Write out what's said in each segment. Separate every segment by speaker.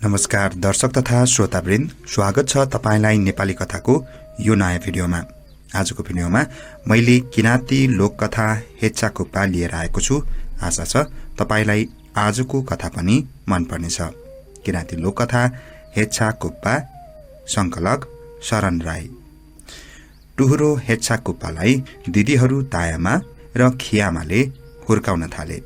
Speaker 1: नमस्कार दर्शक तथा श्रोतावृन्द, स्वागत छ तपाईलाई नेपाली कथाको यो नयाँ भिडियोमा। आजको भिडियोमा मैले किराँती लोककथा हेच्चाकुप्पा लिएर आएको छु। आशा छ तपाईलाई आजको कथा पनि मन पर्नेछ। किराँती लोककथा हेच्चाकुप्पा, संकलक शरण राई। टुहुरो हेच्चाकुप्पालाई दिदीहरू तायामा र खियामाले हुर्काउन थाले।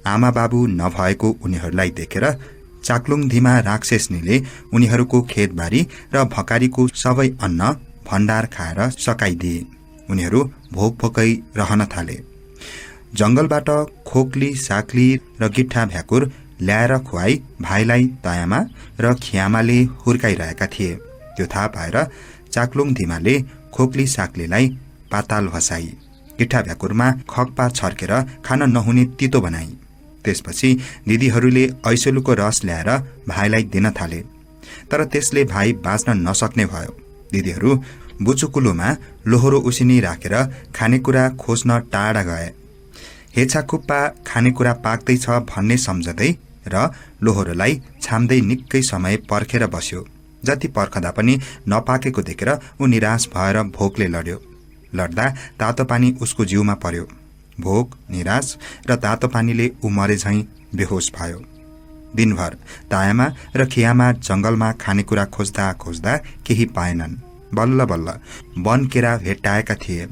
Speaker 1: आमा बाबु नभएको उनीहरूलाई देखेर चाक्लुङधीमा राक्षसनीले उनीहरूको खेतबारी र भकारीको सबै अन्न भण्डार खाएर सकाइदिए। उनीहरू भोक-भोकै रहन थाले। जंगलबाट खोक्ली, साक्ली र गिट्ठा भ्याकुर ल्याएर खुवाई भाइलाई तायामा र खियामाले हुर्काइरहेका थिए। त्यो थाहा पाएर चाक्लुङधीमाले खोक्ली साक्लीलाई पाताल भसाई, गिट्ठा भ्याकुरमा खक्पा छर्केर खान नहुने तितो बनाई। त्यसपछि दिदीहरूले ऐसलुको रस ल्याएर भाइलाई दिन थाले, तर त्यसले भाइ बाँच्न नसक्ने भयो। दिदीहरू बुचुकुलुमा लोहोरो उसिनी राखेर खानेकुरा खोज्न टाढा गए। हेच्चाकुप्पा खानेकुरा पाक्दैछ भन्ने सम्झदै र लोहोरोलाई छाम्दै निकै समय पर्खेर बस्यो। जति पर्खदा पनि नपाकेको देखेर ऊ निराश भएर भोकले लड्यो। लड्दा तातो पानी उसको जिउमा पर्यो। भोक, निराश र तातो पानीले ऊ मरे झैं बेहोस भयो। दिनभर तायामा र खियामा जंगलमा खानेकुरा खोज्दा खोज्दा केही पाएनन्। बल्ल बल्ल बनकेरा भेट्टाएका थिए।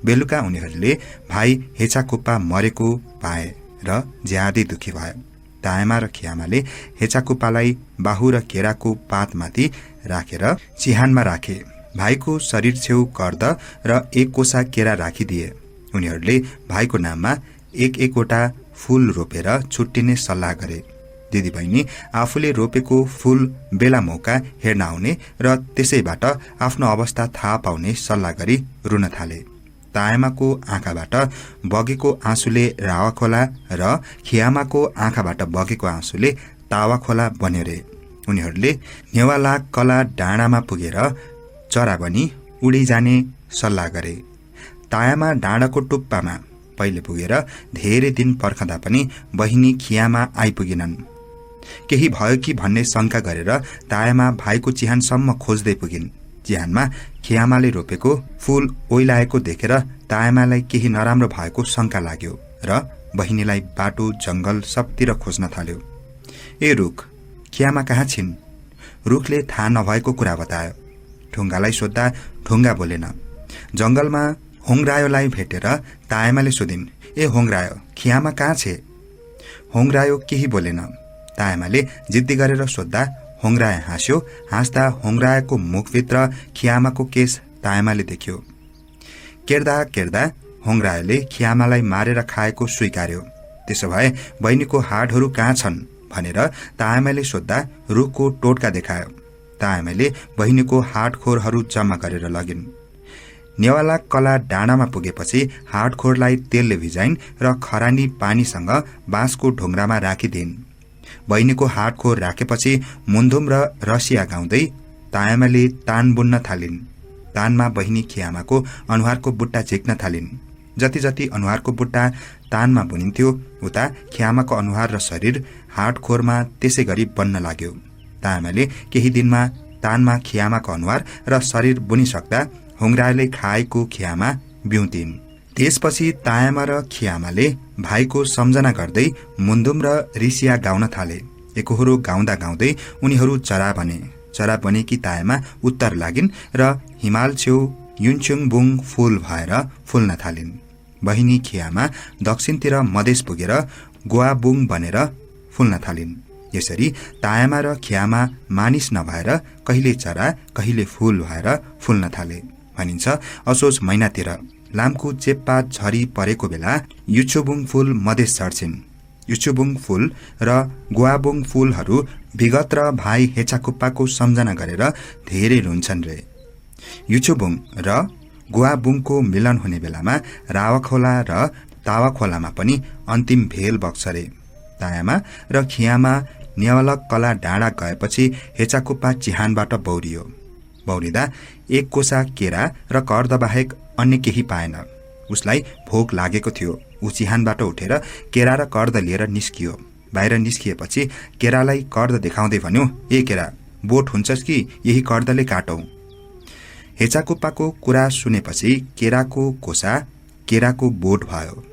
Speaker 1: बेलुका उनीहरूले भाइ हेच्चाकुप्पा मरेको पाए र ज्यादै दुखी भए। तायामा र खियामाले हेच्चाकुप्पालाई बाहु र केराको पातमाथि राखेर चिहानमा राखे। भाइको शरीर छेउ कर्द र एक कोसा केरा राखिदिए। उनीहरूले भाइको नाममा एक-एकवटा फूल रोपेर छुट्टिने सल्लाह गरे। दिदीबहिनी आफूले रोपेको फूल बेला मौका हेर्न आउने र त्यसैबाट आफ्नो अवस्था थाहा पाउने सल्लाह गरी रुन थाले। तायामाको आँखाबाट बगेको आँसुले रावा खोला र खियामाको आँखाबाट बगेको आँसुले तावा खोला बन्यो रे। उनीहरूले नेवाला कला डाँडामा पुगेर चरा बनी उडी जाने सल्लाह गरे। तायामा डाँडाको टुप्पामा पहिले पुगेर धेरै दिन पर्खदा पनि बहिनी खियामा आइपुगिनन्। केही भयो कि भन्ने शंका गरेर तायामा भाइको चिहानसम्म खोज्दै पुगिन्। चिहानमा खियामाले रोपेको फूल ओइलाएको देखेर तायामालाई केही नराम्रो भएको शंका लाग्यो र बहिनीलाई बाटो, जंगल सबतिर खोज्न थाल्यो। ए रुख, खियामा कहाँ छिन्? रुखले थाहा नभएको कुरा बतायो। ढुङ्गालाई सोद्धा ढुङ्गा बोलेन। जंगलमा होङरायोलाई भेटेर तायामाले सोधिन्, ए होङरायो, खियामा कहाँ छे? होङरायो केही बोलेन। तायामाले जिद्दी गरेर सोद्धा होङरायो हाँस्यो। हाँस्दा होङरायोको मुखभित्र खियामाको केस तायामाले देख्यो। केर्दा केर्दा होङरायोले खियामालाई मारेर खाएको स्वीकार्यो। त्यसो भए बहिनीको हाडहरू कहाँ छन् भनेर तायामाले सोद्धा रुखको टोटका देखायो। तायामाले बहिनीको हाडखोरहरू जम्मा गरेर लगिन्। नेवाला कला डाँडामा पुगेपछि हाडखोरलाई तेलले भिजाइन् र खरानी पानीसँग बाँसको ढुङ्ग्रामा राखिदिइन्। बहिनीको हाडखोर राखेपछि मुन्धुम र रसिया गाउँदै तायामाले तान बुन्न थालिन्। तानमा बहिनी खियामाको अनुहारको बुट्टा झिक्न थालिन्। जति जति अनुहारको बुट्टा तानमा बुनिन्थ्यो उता खियामाको अनुहार र शरीर हाडखोरमा त्यसै गरी बन्न लाग्यो। तायामाले केही दिनमा तानमा खियामाको अनुहार र शरीर बुनिसक्दा होङरायोले खाएको खियामा बिउतिन्। त्यसपछि तायामा र खियामाले भाइको सम्झना गर्दै मुन्धुम र रिसिया गाउन थाले। एकोहोरो गाउँदा गाउँदै उनीहरू चरा बने। चरा बनेकी तायामा उत्तर लागिन् र हिमाल छेउ युन्छुङबुङ फूल भएर फुल्न थालिन्। बहिनी खियामा दक्षिणतिर मधेस पुगेर गोवाबुङ बनेर फुल्न थालिन्। यसरी तायामा र खियामा मानिस नभएर कहिले चरा कहिले फूल भएर फुल्न थाले। भनिन्छ असोज महिनातिर लामको चेप्पा झरी परेको बेला युछुबुङ फूल मधेस झर्छिन्। युछुबुङ फूल र गोवाबुङ फूलहरू विगत र भाइ हेच्चाकुप्पाको सम्झना गरेर धेरै रुन्छन् रे। युछुबुङ र गोवाबुङको मिलन हुने बेलामा रावा खोला र तावा खोलामा पनि अन्तिम भेल बग्छ रे। तायामा र खियामा नेवाला कला डाँडा गएपछि हेच्चाकुप्पा चिहानबाट बौरियो। बौरिँदा एक कोसा केरा र कर्द बाहेक अन्य केही पाएन। उसलाई भोक लागेको थियो। ऊ चिहानबाट उठेर केरा र कर्द लिएर निस्कियो। बाहिर निस्किएपछि केरालाई कर्द देखाउँदै भन्यो, ए केरा, बोट हुन्छस् कि यही कर्दले काटौं। हेचाकुप्पाको कुरा सुनेपछि केराको कोसा केराको बोट भयो।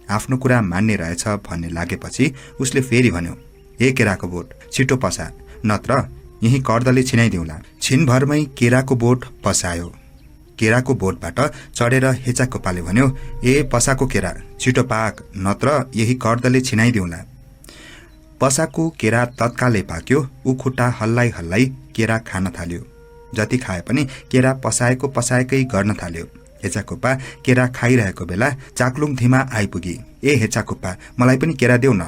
Speaker 1: आफ्नो कुरा मान्ने रहेछ भन्ने लागेपछि उसले फेरि भन्यो, हे केराको बोट, छिटो पसा, नत्र यही कर्दले छिनाइदिउँला। छिनभरमै केराको बोट पसायो। केराको बोटबाट चढेर हेचाकुप्पाले भन्यो, ए पसाको केरा, छिटो पाक, नत्र यही कर्दले छिनाइदिउँला। पसाको केरा तत्कालै पाक्यो। ऊ खुट्टा हल्लाइ हल्लाइ केरा खान थाल्यो। जति खाए पनि केरा पसाएकै गर्न थाल्यो। हेचाकुप्पा केरा खाइरहेको बेला चाक्लुङ धिमा आइपुगी। ए हेचाकुप्पा, मलाई पनि केरा देऊ न।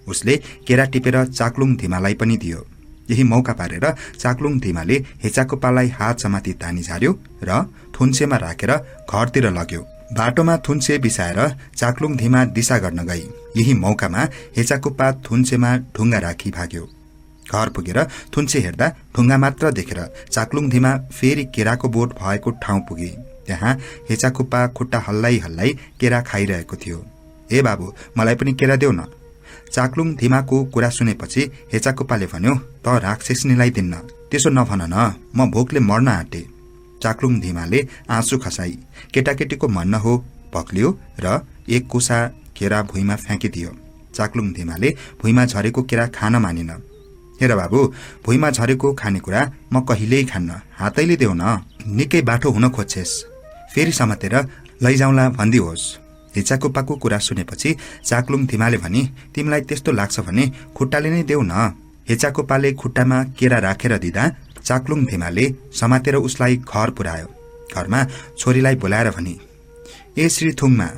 Speaker 1: उसले केरा टिपेर चाक्लुङ धिमालाई पनि दियो। यही मौका पारेर चाक्लुङ धिमाले हेचाकुप्पालाई हात समाती तानी झार्यो र थुन्सेमा राखेर घरतिर लग्यो। बाटोमा थुन्से बिसाएर चाक्लुङ धिमा दिशा गर्न गई। यही मौकामा हेचाकुप्पा थुन्सेमा ढुङ्गा राखी भाग्यो। घर पुगेर थुन्से हेर्दा ढुङ्गा मात्र देखेर चाक्लुङ धिमा फेरि केराको बोट भएको ठाउँ पुगे। त्यहाँ हेचाकुप्पा खुट्टा हल्लाइ हल्लाइ केरा खाइरहेको थियो। ए बाबु, मलाई पनि केरा देऊ न। चाक्लुङ धिमाको कुरा सुनेपछि हेचाकुप्पाले भन्यो, त राक्षसनीलाई दिन्न, त्यसो नभन न, म भोकले मर्न आँटे। चाक्लुङ धिमाले आँसु खसाई। केटाकेटीको मन हो पक्लियो र एक कुसा केरा भुइँमा फ्याँकिदियो। चाक्लुङ धिमाले भुइँमा झरेको केरा खान मानिन। हेर बाबु, भुइँमा झरेको खानेकुरा म कहिल्यै खान्न, हातैले देऊ न। निकै बाठो हुन खोज्छेस्, फेरि समातेर लैजाउँला भन्दिहोस्। हेचाकुप्पाको कुरा सुनेपछि चाक्लुङ धिमाले भने, तिमीलाई त्यस्तो लाग्छ भने खुट्टाले नै देऊ न। हेचाकुप्पाले खुट्टामा केरा राखेर दिँदा चाक्लुङ धिमाले समातेर उसलाई घर पुर्यायो। घरमा छोरीलाई बोलाएर भने, ए श्री थुङमा,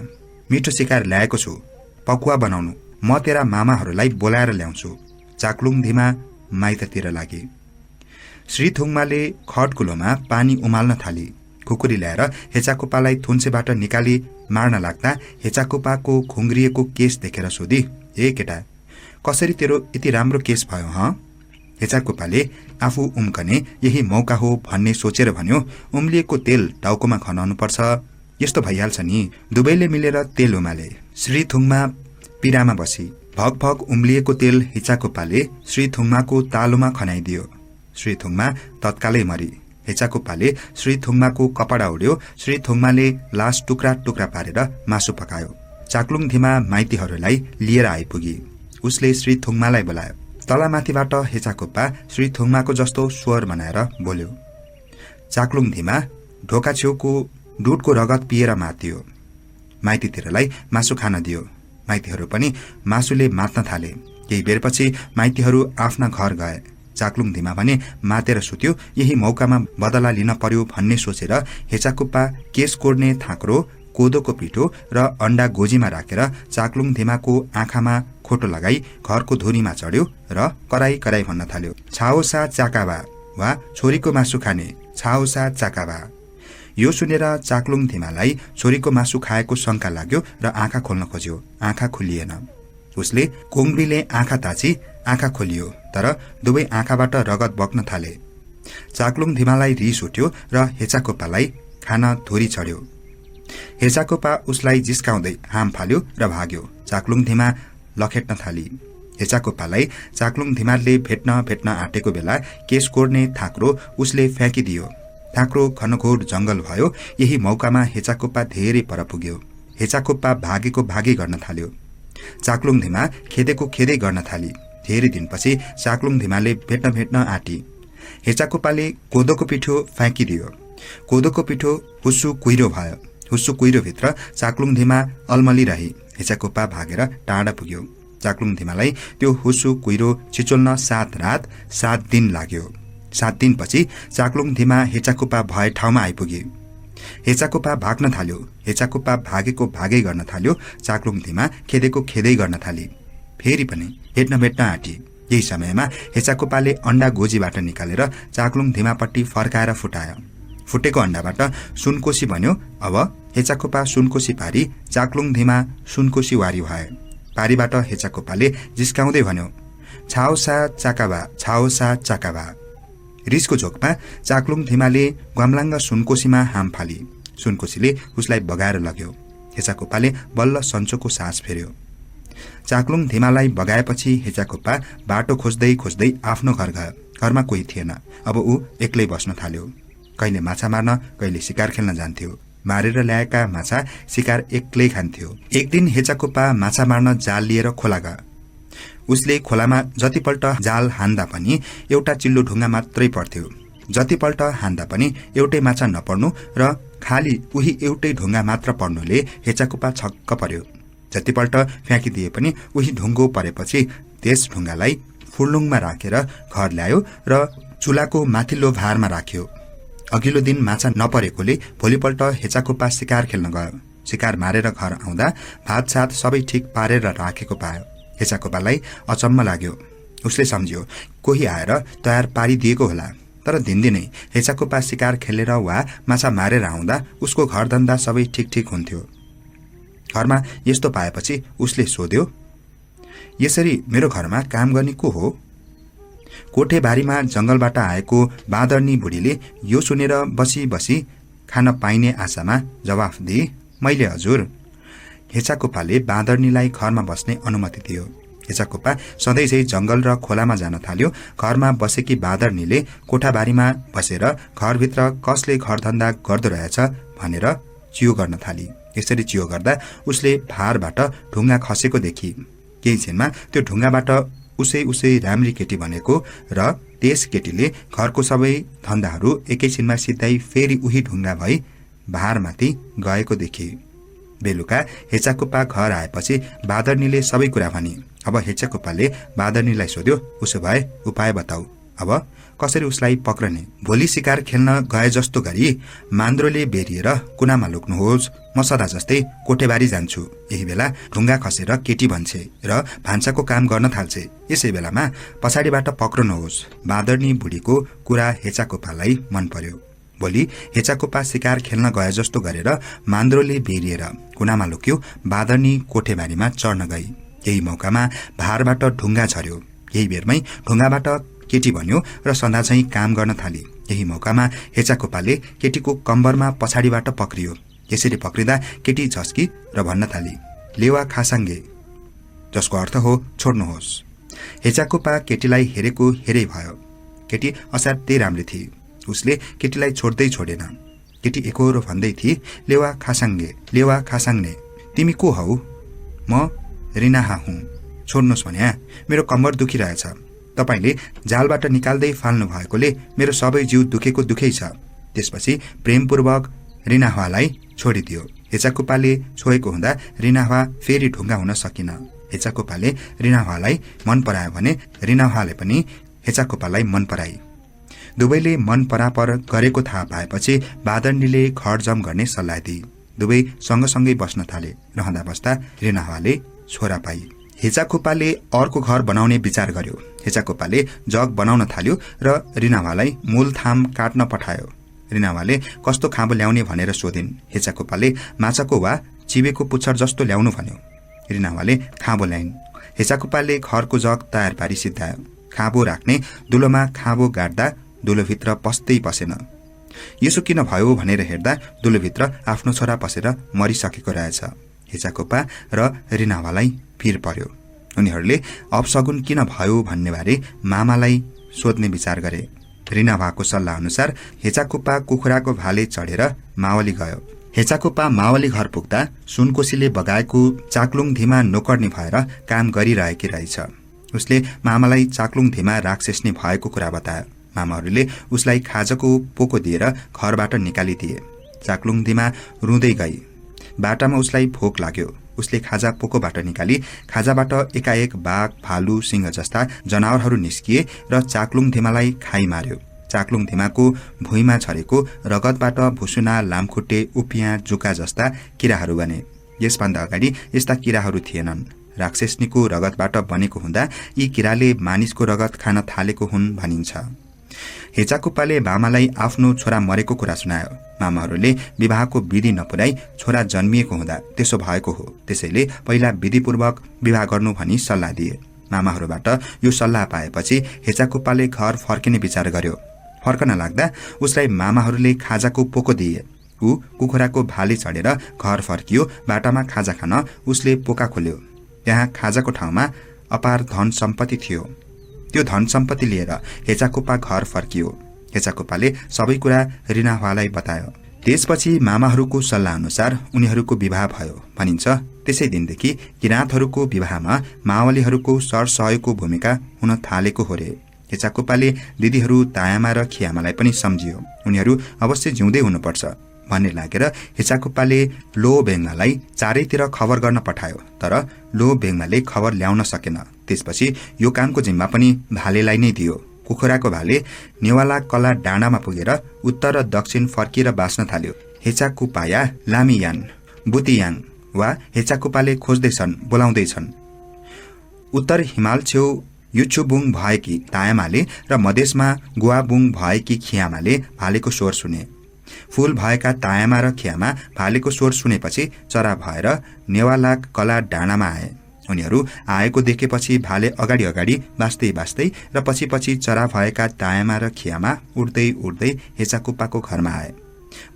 Speaker 1: मिठो सिकाएर ल्याएको छु, पकुवा बनाउनु, म तेरा मामाहरूलाई बोलाएर ल्याउँछु। चाक्लुङ धिमा माइततिर लागे। श्री थुङमाले खटकुलोमा पानी उमाल्न थाली। खुकुरी ल्याएर हेचाकुप्पालाई थुन्सेबाट निकाली मार्न लाग्दा हेचाकुप्पाको खुङ्ग्रिएको केस देखेर सोधी, ए केटा, कसरी तेरो यति राम्रो केस भयो ह? हेचाकुप्पाले आफू उम्कने यही मौका हो भन्ने सोचेर भन्यो, उम्लिएको तेल टाउकोमा खनाउनु पर्छ, यस्तो भइहाल्छ नि। दुवैले मिलेर तेल उमाले। श्री थुङमा पिरामा बसी। भगभग उम्लिएको तेल हेचाकुप्पाले श्री थुङमाको तालुमा खनाइदियो। श्री थुङमा तत्कालै मरी। हेचाकुप्पाले श्री थुङमाको कपडा उड्यो। श्री थुङमाले लास टुक्रा टुक्रा पारेर मासु पकायो। चाक्लुङ धिमा माइतीहरूलाई लिएर आइपुगी। उसले श्री थुङमालाई बोलायो। तलामाथिबाट हेचाकुप्पा श्री थुङमाको जस्तो स्वर बनाएर बोल्यो। चाक्लुङ धिमा ढोका छेउको दुधको रगत पिएर मातियो। माइतीतिरलाई मासु खान दियो। माइतीहरू पनि मासुले मात्न थाले। केही बेरपछि माइतीहरू आफ्ना घर गए। चाक्लुङ धिमा भने मातेर सुत्यो। यही मौकामा बदला लिन पर्यो भन्ने सोचेर हेचाकुप्पा केस कोर्ने थाक्रो, कोदोको पिठो र अण्डा गोजीमा राखेर चाक्लुङ धिमाको आँखामा खोटो लगाई घरको धुरीमा चढ्यो र कराई कराई भन्न थाल्यो, छाओसा चाकाबा, वा छोरीको मासु खाने, छाओसा चाकाबा। यो सुनेर चाक्लुङ धिमालाई छोरीको मासु खाएको शंका लाग्यो र आँखा खोल्न खोज्यो। आँखा खुलिएन। उसले कोङ्ग्रीले आँखा ताची आँखा खोलियो, तर दुवै आँखाबाट रगत बग्न थाले। चाक्लुङ धिमालाई रिस उठ्यो र हेचाकुप्पालाई खान धुरी चढ्यो। हेचाकुप्पा उसलाई जिस्काउँदै हाम फाल्यो र भाग्यो। चाक्लुङ धिमा लखेट्न थाली। हेचाकुप्पालाई चाक्लुङ धिमाले भेट्न आँटेको बेला केस कोर्ने थाक्रो उसले फ्याँकिदियो। थाक्रो घनघोर जंगल भयो। यही मौकामा हेचाकुप्पा धेरै पर पुग्यो। हेचाकुप्पा भागेको भागी गर्न थाल्यो। चाक्लुङ धिमा खेदेको खेदै गर्न थाली। धेरै दिनपछि चाक्लुङ धिमाले भेट्न आँटी। हेचाकुप्पाले कोदोको पिठो फ्याँकिदियो। कोदोको पिठो हुस्सु कुहिरो भयो। हुस्सु कुहिरोभित्र चाक्लुङ धिमा अलमली रही। हेचाकुप्पा भागेर टाढा पुग्यो। चाक्लुङ धिमालाई त्यो हुस्सु कुहिरो छिचोल्न 7 रात 7 दिन लाग्यो। 7 दिनपछि चाक्लुङ धिमा हेचाकुप्पा भए ठाउँमा आइपुगे। हेचाकुप्पा भाग्न थाल्यो। हेचाकुप्पा भागेको भागै गर्न थाल्यो। चाक्लुङ धिमा खेदेको खेदै गर्न थाली। फेरि पनि भेट्न आँटी। यही समयमा हेचाकुप्पाले अण्डा गोजीबाट निकालेर चाक्लुङ धिमापट्टि फर्काएर फुटायो। फुटेको अण्डाबाट सुनकोशी बन्यो। अब हेचाकुप्पा सुनकोशी पारी, चाक्लुङ धिमा सुनकोशी वारी भए। पारीबाट हेचाकुप्पाले जिस्काउँदै भन्यो, छाओसा चाकाबा, छाओसा चाकाबा। रिसको झोकमा चाक्लुङ धिमाले ग्वाम्लाङ्ग सुनकोशीमा हाम फाली। सुनकोशीले उसलाई बगाएर लग्यो। हेचाकुप्पाले बल्ल सन्चोको सास फेर्यो। चाक्लुङ धिमालाई बगाएपछि हेचाकुप्पा बाटो खोज्दै खोज्दै आफ्नो घर गयो। घरमा कोही थिएन। अब ऊ एक्लै बस्न थाल्यो। कहिले माछा मार्न, कहिले शिकार खेल्न जान्थ्यो। मारेर ल्याएका माछा शिकार एक्लै खान्थ्यो। एक दिन हेचाकुप्पा माछा मार्न जाल लिएर खोला गयो। उसले खोलामा जतिपल्ट जाल हान्दा पनि एउटा चिल्लो ढुङ्गा मात्रै पर्थ्यो। जतिपल्ट हान्दा पनि एउटै माछा नपर्नु र खाली उही एउटै ढुङ्गा मात्र पर्नुले हेचाकुप्पा छक्क पर्यो। जतिपल्ट फ्याँकिदिए पनि उही ढुङ्गो परेपछि त्यस ढुङ्गालाई फुर्लुङमा राखेर घर ल्यायो र चुलाको माथिल्लो भारमा राख्यो। अघिल्लो दिन माछा नपरेकोले भोलिपल्ट हेचाकुप्पा शिकार खेल्न गयो। शिकार मारेर घर आउँदा भातसात सबै ठिक पारेर राखेको पायो। हेचाकुप्पालाई अचम्म लाग्यो। उसले सम्झ्यो कोही आएर तयार पारिदिएको होला। तर दिनदिनै हेचाकुप्पा शिकार खेलेर वा माछा मारेर आउँदा उसको घरधन्दा सबै ठिक हुन्थ्यो। घरमा यस्तो पाएपछि उसले सोध्यो, यसरी मेरो घरमा काम गर्ने को हो? कोठेबारीमा जंगलबाट आएको बाँदरनी बुढीले यो सुनेर बसी बसी खान पाइने आशामा जवाफ दिए, मैले हजुर। हेचाकुप्पाले बाँदरनीलाई घरमा बस्ने अनुमति दियो। हेचाकुप्पा सधैँ चाहिँ जंगल र खोलामा जान थाल्यो। घरमा बसेकी बाँदरनीले कोठाबारीमा बसेर घरभित्र कसले घरधन्दा गर्दो रहेछ भनेर चियो गर्न थाली। यसरी चियो गर्दा उसले भारबाट ढुङ्गा खसेको देखी। केही छिनमा त्यो ढुङ्गाबाट उसै राम्री केटी बनेको र त्यस केटीले घरको सबै धन्दाहरू एकैछिनमा सिधै फेरि उही ढुङ्गा भई भारमाथि गएको देखी। बेलुका हेचाकुप्पा घर आएपछि बाँदरनीले सबै कुरा भनी। अब हेचाकुप्पाले बाँदरनीलाई सोध्यो, उसो भए उपाय बताऊ, अब कसरी उसलाई पक्रने? भोलि शिकार खेल्न गए जस्तो गरी मान्द्रोले बेरिएर कुनामा लुक्नुहोस्। म सदा जस्तै कोठेबारी जान्छु। यही बेला ढुङ्गा खसेर केटी भन्छे र भान्साको काम गर्न थाल्छे। यसै बेलामा पछाडिबाट पक्रनुहोस्। बाँदरनी बुढीको कुरा हेचाकुप्पालाई मन पर्यो। भोलि हेचाकुप्पा शिकार खेल्न गए जस्तो गरेर मान्द्रोले बेरिएर कुनामा लुक्यो। बाँदरनी कोठेबारीमा चढ्न गई। यही मौकामा भारबाट ढुङ्गा झर्यो। यही बेरमै ढुङ्गाबाट केटी भन्यो र सदा चाहिँ काम गर्न थाली। यही मौकामा हेचाकुप्पाले केटीको कम्बरमा पछाडिबाट पक्रियो। यसरी पक्रिँदा केटी झस्की र भन्न थाली, लेवा खासाङ्गे, जसको अर्थ हो छोड्नुहोस्। हेचाकुप्पा केटीलाई हेरेको हेरै भयो। केटी असाध्यै राम्री थिए। उसले केटीलाई छोड्दै छोडेन। केटी एकोहोरो भन्दै थिए, लेवा खासाङ्ने, तिमी को हौ? म रिनाहा हुँ। छोड्नुहोस् भन्या, मेरो कम्बर दुखिरहेछ। तपाईले जालबाट निकाल्दै फाल्नु भएकोले मेरो सबै जिउ दुखै छ। त्यसपछि प्रेमपूर्वक रिनाहालाई छोडिदियो। हेचाकुप्पाले छोएको हुँदा रिनाहा फेरि ढुङ्गा हुन सकिन। हेचाकुप्पाले रिनाहालाई मन परायो भने रिनाहाले पनि हेचाकुप्पालाई मन पराई। दुवैले मन परापर गरेको थाहा पाएपछि बाँदरनीले घर जम गर्ने सल्लाह दिए। दुवै सँगसँगै बस्न थाले। रहँदा बस्दा रिनाहाले छोरा पाई। हेचाकुप्पाले अर्को घर बनाउने विचार गर्यो। हेचाकुप्पाले जग बनाउन थाल्यो र रिनाहालाई मूलथाम काट्न पठायो। रिनाहाले कस्तो खाँबो ल्याउने भनेर सोधिन्। हेचाकुप्पाले माछाको वा चिबेको पुच्छर जस्तो ल्याउनु भन्यो। रिनाहाले खाँबो ल्याइन्। हेचाकुप्पाले घरको जग तयार पारी सिद्धायो। खाँबो राख्ने दुलोमा खाँबो गाड्दा दुलोभित्र पस्दै पसेन। यसो किन भयो भनेर हेर्दा दुलोभित्र आफ्नो छोरा पसेर मरिसकेको रहेछ। हेचाकुप्पा र रिनाहालाई पिर पर्यो। उनीहरूले अपसगुन किन भयो भन्ने बारे मामालाई सोध्ने विचार गरे। रिनाहाको सल्लाह अनुसार हेचाकुप्पा कुखुराको भाले चढेर मावली गयो। हेचाकुप्पा मावली घर पुग्दा सुनकोशीले बगाएको चाक्लुङ धिमा नोकर्नी भएर काम गरिरहेकी रहेछ। उसले मामालाई चाक्लुङ धिमा राक्षसनी भएको कुरा बतायो। मामाहरूले उसलाई खाजाको पोको दिएर घरबाट निकालिदिए। चाक्लुङ धिमा रुँदै गई। बाटामा उसलाई भोक लाग्यो। उसले खाजा पोकोबाट निकाली खाजाबाट एकाएक बाघ, भालु, सिंह जस्ता जनावरहरू निस्किए र चाक्लुङ धिमालाई खाइ मार्यो। चाक्लुङ धिमाको भुइँमा झरेको रगतबाट भुसुना, लामखुट्टे, उपियाँ, जुका जस्ता किराहरू बने। यसभन्दा अगाडि यस्ता किराहरू थिएनन्। राक्षसनीको रगतबाट बनेको हुँदा यी किराले मानिसको रगत खान थालेको हुन् भनिन्छ। हेचाकुप्पाले मामालाई आफ्नो छोरा मरेको कुरा सुनायो। मामाहरूले विवाहको विधि नपुर्याई छोरा जन्मिएको हुँदा त्यसो भएको हो। त्यसैले पहिला विधिपूर्वक विवाह गर्नु भनी सल्लाह दिए। मामाहरूबाट यो सल्लाह पाएपछि हेचाकुप्पाले घर फर्किने विचार गर्यो। फर्कन लाग्दा उसलाई मामाहरूले खाजाको पोको दिए। ऊ कुखुराको भाले चढेर घर फर्कियो। बाटामा खाजा खान उसले पोका खोल्यो। त्यहाँ खाजाको ठाउँमा अपार धन सम्पत्ति थियो। त्यो धन सम्पत्ति लिएर हेचाकुप्पा घर फर्कियो। हेचाकुप्पाले सबै कुरा रिनावालाई बतायो। त्यसपछि मामाहरूको सल्लाह अनुसार उनीहरूको विवाह भयो भनिन्छ। त्यसै दिनदेखि किराँतहरूको विवाहमा मावलीहरूको सरसहयोगको भूमिका हुन थालेको हो रे। हेचाकुप्पाले दिदीहरू तायामा र खियामालाई पनि सम्झियो। उनीहरू अवश्य जिउँदै हुनुपर्छ भन्ने लागेर हेचाकुप्पाले लो बेङ्गालाई चारैतिर खबर गर्न पठायो। तर लो बेङ्गाले खबर ल्याउन सकेन। त्यसपछि यो कामको जिम्मा पनि भालेलाई नै दियो। कुखुराको भाले नेवाला कला डाँडामा पुगेर उत्तर र दक्षिण फर्किएर बाँच्न थाल्यो। हेचाकुप्पाया लामियान बुतियाङ वा हेचाकुप्पाले खोज्दैछन्, बोलाउँदैछन्। उत्तर हिमाल छेउ युचुबुङ भएकी तायामाले र मधेसमा गुवाबुङ भएकी खियामाले भालेको स्वर सुने। फूल भएका तायामा र खियामा भालेको स्वर सुनेपछि चरा भएर नेवाला कला डाँडामा आए। उनीहरू आएको देखेपछि भाले अगाडि अगाडि बाँच्दै बाँच्दै र पछि पछि चरा भएका तायामा र खियामा उड्दै उड्दै हेचाकुप्पाको घरमा आए।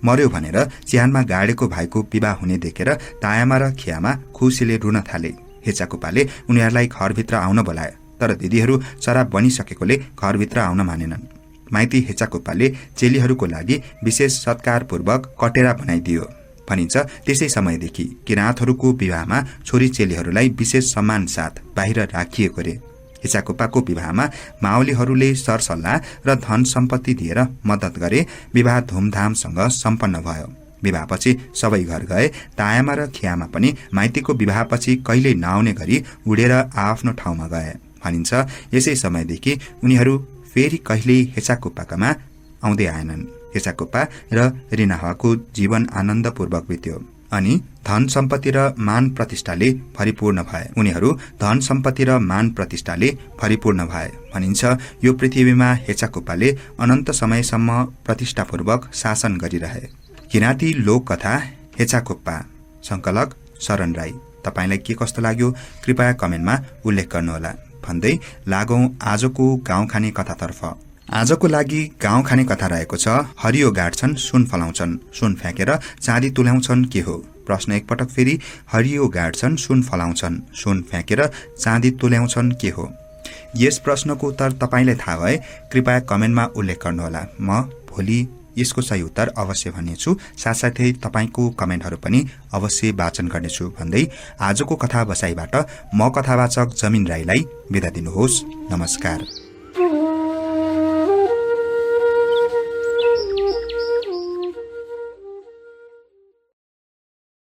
Speaker 1: मर्यो भनेर च्यानमा गाडेको भाइको विवाह हुने देखेर तायामा र खियामा खुसीले रुन थाले। हेचाकुप्पाले उनीहरूलाई घरभित्र आउन बोलाए। तर दिदीहरू चरा बनिसकेकोले घरभित्र आउन मानेनन्। माइती हेचाकुप्पाले चेलीहरूको लागि विशेष सत्कारपूर्वक कटेरा बनाइदियो भनिन्छ। त्यसै समयदेखि किराँतहरूको विवाहमा छोरी चेलीहरूलाई विशेष सम्मान साथ बाहिर राखिएको रे। हेचाकुप्पाको विवाहमा मावलीहरूले सरसल्लाह र धन सम्पत्ति दिएर मद्दत गरे। विवाह धुमधामसँग सम्पन्न भयो। विवाहपछि सबै घर गए। तायामा र खियामा पनि माइतीको विवाहपछि कहिल्यै नआउने गरी उडेर आफ्नो ठाउँमा गए भनिन्छ। यसै समयदेखि उनीहरू फेरि कहिल्यै हेचाकुप्पाकामा आउँदै आएनन्। हेचाकुप्पा र रिनावाको जीवन आनन्दपूर्वक बित्यो अनि धन सम्पत्ति र मान प्रतिष्ठाले भरिपूर्ण भए। उनीहरू धन सम्पत्ति र मान प्रतिष्ठाले भरिपूर्ण भए भनिन्छ। यो पृथ्वीमा हेचाकुप्पाले अनन्त समयसम्म प्रतिष्ठापूर्वक शासन गरिरहे। किराँती लोककथा हेचाकुप्पा, संकलक शरण राई। तपाईलाई के कस्तो लाग्यो कृपया कमेन्टमा उल्लेख गर्नुहोला। भन्दै लागौं आजको गाउँ खाने कथातर्फ। आजको लागि गाउँ खाने कथा रहेको छ हरियो गाड्छन् सुन फलाउँछन्, सुन फ्याँकेर चाँदी तुल्याउँछन् के हो। प्रश्न एकपटक फेरि, हरियो गाड्छन् सुन फलाउँछन्, सुन फ्याँकेर चाँदी तुल्याउँछन् के हो। यस प्रश्नको उत्तर तपाईलाई थाहा भए कृपया कमेन्टमा उल्लेख गर्नुहोला। म भोलि यसको सही उत्तर अवश्य भन्नेछु। साथसाथै तपाईको कमेन्टहरू पनि अवश्य वाचन गर्नेछु भन्दै आजको कथा बसाईबाट म कथावाचक जमिन राईलाई बिदा दिनुहोस्। नमस्कार।